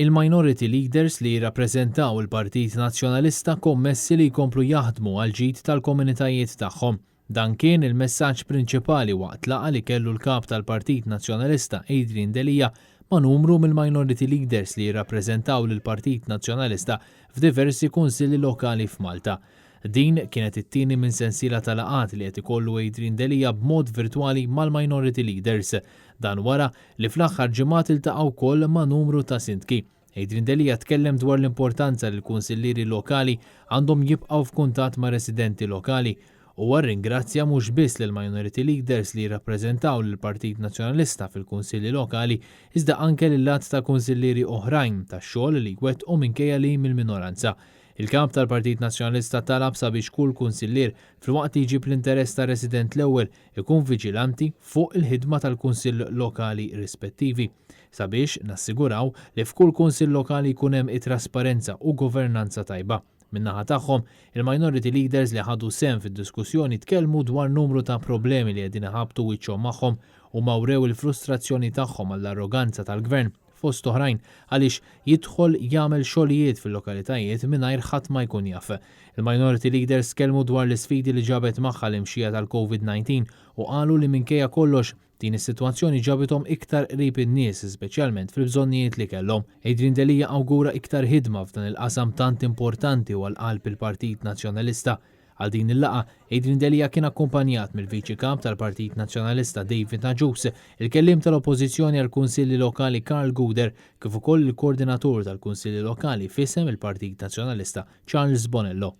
Il-Minority Leaders li jirrappreżentaw il-Partit Nazzjonalista kommessi li jkomplu jaħdmu għall-ġid tal-komunitajiet tagħhom. Dan kien il-messaġġ prinċipali waqt laqgħa li kellu l-Kap tal-Partit Nazzjonalista Adrian Delia ma' numru mill-Minority Leaders li jirrappreżentaw lill-Partit Nazzjonalista f'diversi kunsilli lokali f'Malta. Din kienet it-tieni minn sensiela ta' laqgħat li qed ikollu Adrian Delia b'mod virtwali mal-Minority Leaders. Dan wara li fl-aħħar ġimgħat iltaqa' wkoll ma' numru ta' sindki. Adrian Delia tkellem dwar l-importanza li l-kunsillieri lokali għandhom jibqgħu f'kuntatt mar-residenti lokali. Huwa rringrazzja mhux biss lill-Minority Leaders li jirrappreżentaw lill-Partit Nazzjonalista fil-kunsilli lokali iżda anke lil għadd ta' kunsillieri oħrajn tax-xogħol li jwettqu minkejja li mill-minoranza. Il-Kap tal-Partit Nazzjonalista talab sabiex kull kunsillier, filwaqt li jġib l-interess tar-resident l-ewwel, ikun viġilanti fuq il-ħidma tal-Kunsill Lokali rispettivi, sabiex nassiguraw li f'kull Kunsill Lokali jkun hemm it-trasparenza u governanza tajba. Min-naħa tagħhom, il-Minority Leaders li ħadu sehem fid-diskussjoni tkellmu dwar numru ta' problemi li qegħdin iħabbtu wiċċhom magħhom. Huma wrew il-frustrazzjoni tagħhom għall-arroganza tal-Gvern fost oħrajn għaliex jidħol jagħmel xogħlijiet fil-lokalitajiet mingħajr ħadd ma jkun jaf. Il-Minority Leaders tkellmu dwar l-isfidi li ġabet magħha l-imxija tal-Covid-19 u qalu li minkejja kollox, din is-sitwazzjoni ġabithom iktar qrib in-nies, speċjalment fil-bżonnijiet li kellhom. Adrian Delia awgura iktar ħidma f'dan il-qasam tant importanti u għal qalb il-Partit Nazzjonalista. Għal din il-laqgħa, Adrian Delia kien akkumpanjat mill-Viċi Kap tal-Partit Nazzjonalista David Agius, il-Kelliem tal-Oppożizzjoni għall-Kunsilli Lokali Karl Gouder kif ukoll il-Koordinatur tal-Kunsilli Lokali f'isem il-Partit Nazzjonalista Charles Bonello.